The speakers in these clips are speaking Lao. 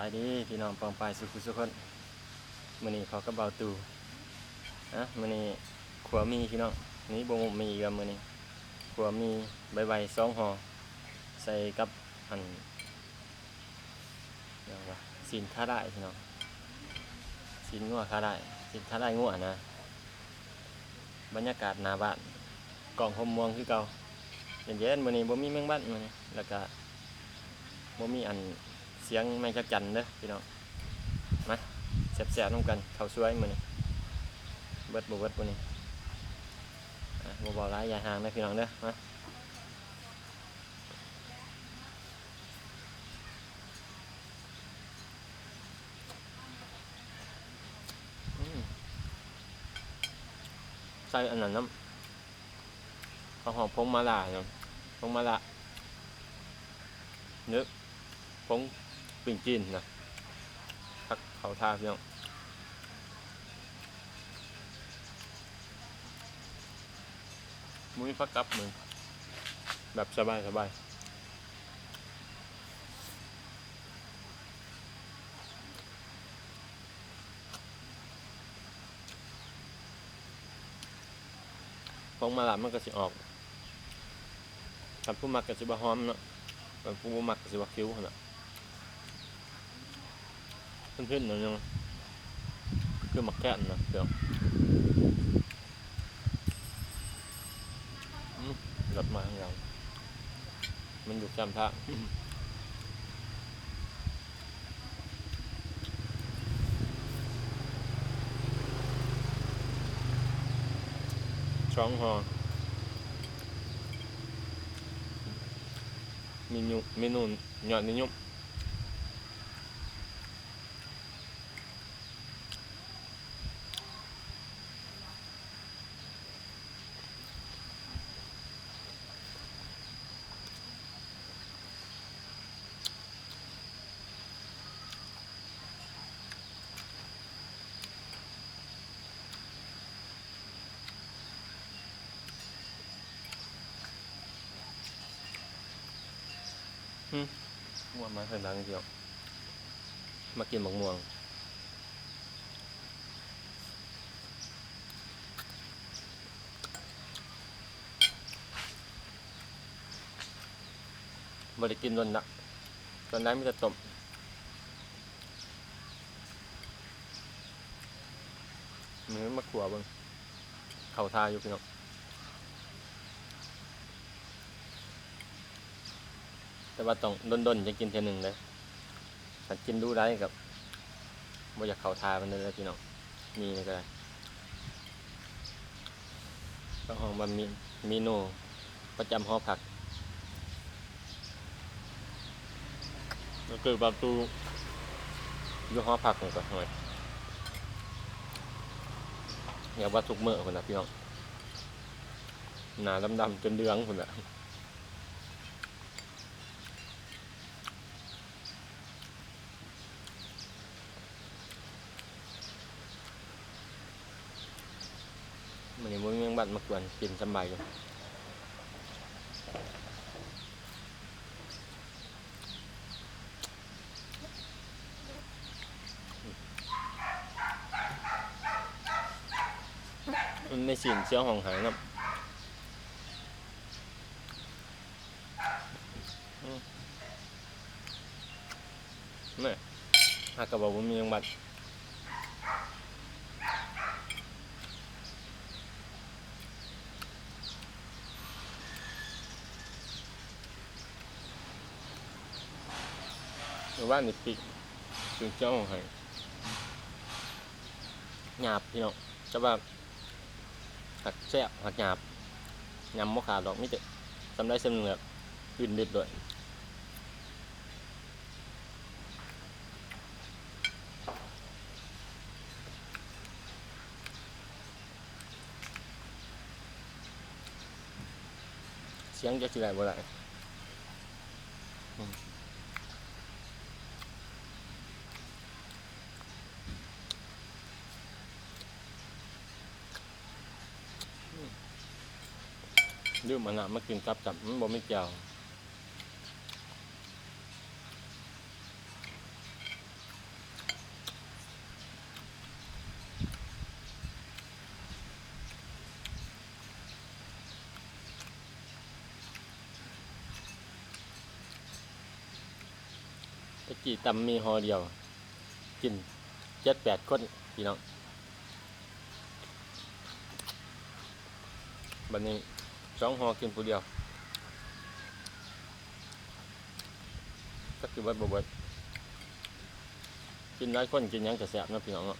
ສະບາຍດີພີ່ນ້ອງປ້ອງປາຍສູ່ຜູ້ສູ່ຄົນ. ມື້ນີ້ພໍ້ກັບບ່າວຕູ້. ອະ ມື້ນີ້ຂົ້ວໝີ່ພີ່ນ້ອງ. ນີ້ບໍ່ໝົກໝີ່ອີກແລ້ວມື້ນີ້. ຂົ້ວໝີ່ໄວໆສອງຫໍ່ ໃສ່ກັບອັນ ຫຍັງວະ ຊີ້ນຂາດາຍພີ່ນ້ອງ. ຊີ້ນງົວຂາດາຍ ຊີ້ນຂາດາຍງົວນະ. ບັນຍາກາດໜ້າບ້ານ ກ້ອງຫົ່ມມ່ວງຄືເກົ່າ ເຢັນໆ. ມື້ນີ້ບໍ່ມີແມງວັນມື້ນີ້ ແລ້ວກະບໍ່ມີອັນສຽງແມງຈັກຈັນເດີພີ່ນ້ອງ. ມາແຊບໆນຳກັນ ເຂົ້າສວຍມື້ນີ້ ເບິດບໍ່ເບິດມື້ນີ້. ອະ ບໍ່ເວົ້າຫຼາຍ ຢ່າຫ່າງເດີພີ່ນ້ອງເດີ. ມາ ອືມ ໃສ່ອັນນັ້ນນຳ ເຂົາເອີ້ນຜົງມາລ່າເນາະ ຜົງມາລ່າ ຫຼື ຜົງປີ້ງຈີນນະ. ຜັກເຂົ້າທ່າພີ່ນ້ອງ. ມື້ນີ້ພັກກັບມື້ ແບບສະບາຍໆ. ຜົງມາລ່າມັນກະຊິອອກ ຄັນຜູ້ມັກກະຊິວ່າຫອມເນາະ ຄັນຜູ້ບໍ່ມັກກະຊິວ່າຂິວຫັ້ນນະ. ເພິ່ນໆໜ້ອຍໜຶ່ງ ຄືໝາກແຄນນະ ເຈົ້າ. ອືມ ລົດມາທາງຫຼັງ ມັນຢູ່ຂ້າງທາງ. ສອງຫໍ່ ເມນູ ເມນູຍອດນິຍົມ. ຫື ງົວມາທາງຫຼັງດຽວ ມາກິນໝາກມ່ວງ. ບໍ່ໄດ້ກິນດົນລະ ສ່ວນຫຼາຍມີແຕ່ຕົ້ມ. ມື້ນີ້ມາຂົ້ວເບິ່ງ ເຂົ້າທ່າຢູ່ພີ່ນ້ອງ. ແຕ່ວ່າຕ້ອງດົນໆ ຈັ່ງກິນເທື່ອໜຶ່ງເດີ. ຄັນກິນດູຫຼາຍກະບໍ່ຢາກເຂົ້າທ່າປານໃດເດີພີ່ນ້ອງ. ມີນີ້ກະໄດ້ ເຂົາເອີ້ນວ່າເມ ເມນູປະຈຳຫໍພັກ. ກະຄືບ່າວຕູ້ຢູ່ຫໍພັກນີ້ກະ ໂອ້ຍ ຮຽກວ່າທຸກມື້ພຸ້ນລະພີ່ນ້ອງ ໜ້າດຳໆ ຈົນເຫຼືອງພຸ້ນລະ. ມື້ນີ້ບໍ່ມີແມງວັນມາກວນ ກິນສະບາຍຢູ່. ມັນມີຊີ້ນເສືອຮ້ອງໄຫ້ນຳ. ອືມ ແມ່ນ ຫາກະວ່າບໍ່ມີຫຍັງບັດ. ມື້ວານນີ້ປີ້ງຊີ້ນເສືອຮ້ອງໄຫ້ ຫຍາບພີ່ນ້ອງ ແຕ່ວ່າ ຫາກແຊບ ຫາກຫຍາບ ຫຍຳບໍ່ຂາດດອກ ມີແຕ່ສ່ຳໃດສ່ຳໜຶ່ງແຫຼະ ກິນເບັດໂລດ. ສຽງຈັກຊິໄດ້ບໍ່ໄດ້. ລືມເອົານ້ຳມາກິນກັບຊ້ຳ ມັນບໍ່ມີແຈ່ວ. ກີ້ຕຳໝີ່ຫໍ່ດຽວ ກິນເຈັດແປດຄົນພີ່ນ້ອງ. ບັດນີ້ສອງຫໍ່ກິນຜູ້ດຽວ ຈັກຊິເບິດບໍ່ເບິດ. ກິນຫຼາຍຄົນກິນຫຍັງກະແຊບເນາະພີ່ນ້ອງເນາະ.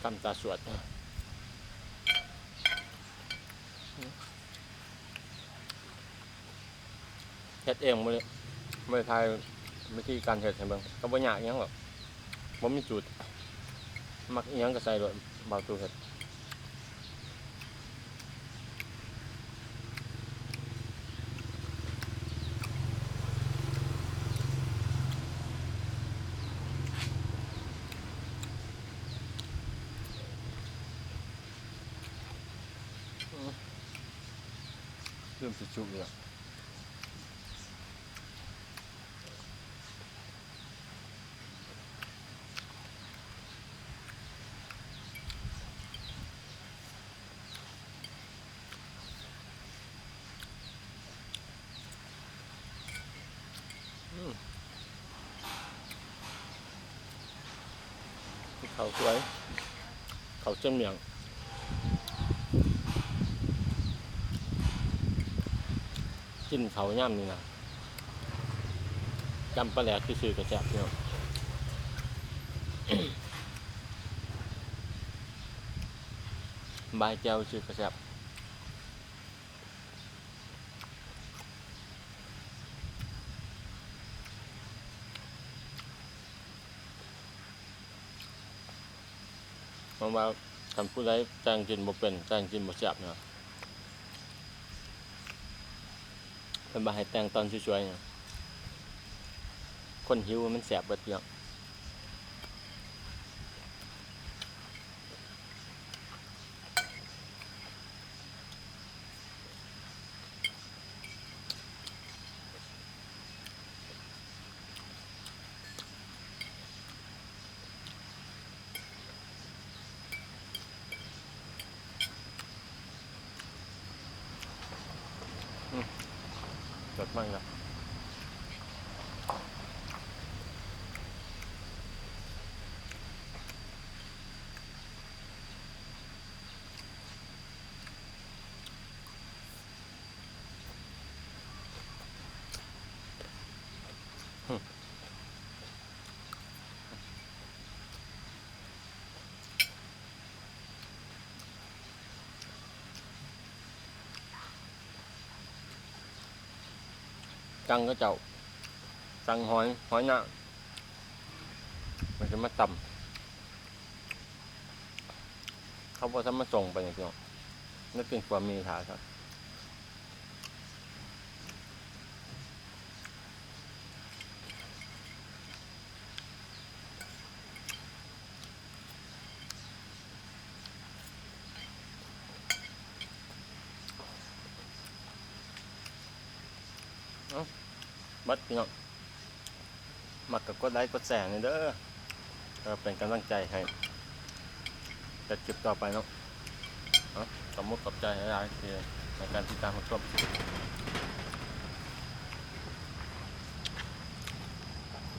ກຳຕາສວດ ເຮັດເອງ ບໍ່ໄດ້ ບໍ່ໄດ້ຖ່າຍວິທີການເຮັດໃຫ້ເບິ່ງ ກະບໍ່ຍາກຫຍັງດອກ ບໍ່ມີສູດ ມັກອີ່ຫຍັງກະໃສ່ໂລດ ບ່າວຕູ້ເຮັດ. ລືມທິດຊູ້ອີກແລ້ວ. ເຂົ້າສວຍ ເຂົ້າເຊີງໝ້ຽງ ກິນເຂົ້າຍາມນີ້ນະ ຈຳປາແດກຊື່ໆກະແຊບພີ່ນ້ອງ ບາຍແຈ່ວຊື່ໆກະແຊບ. ເພາະວ່າຄັນຜູ້ໃດແຕ່ງກິນບໍ່ເປັນ ແຕ່ງກິນບໍ່ແຊບນະ ເພິ່ນວ່າໃຫ້ແຕ່ງຕອນສວຍໆນະ ຄົນຫິວມັນແຊບເບິດເລື່ອງ. ອືມ ຈົດມາອີກແລ້ວ. ຈັ່ງເຂົາເຈົ້າສັ່ງຫອຍ ຫອຍນາງ ມັນຊິມາຕຳ ເຂົາບໍ່ທັນມາສົ່ງໄປນີ້ພີ່ນ້ອງ ໄດ້ກິນກວ່າໝີ່ຖ້າຊະ. ເອົ້າ ເບິດພີ່ນ້ອງ ມັກກະກົດໄລ້ກົດແຊໃຫ້ແດ່ເດີ ເພື່ອເປັນກຳລັງໃຈໃຫ້ເຮັດຄລິບຕໍ່ໄປເນາະ. ເອົ້າ ຂອບມຸກຂອບໃຈຫຼາຍໆ ທີ່ໃຫ້ການຕິດຕາມຮັບຊົມ.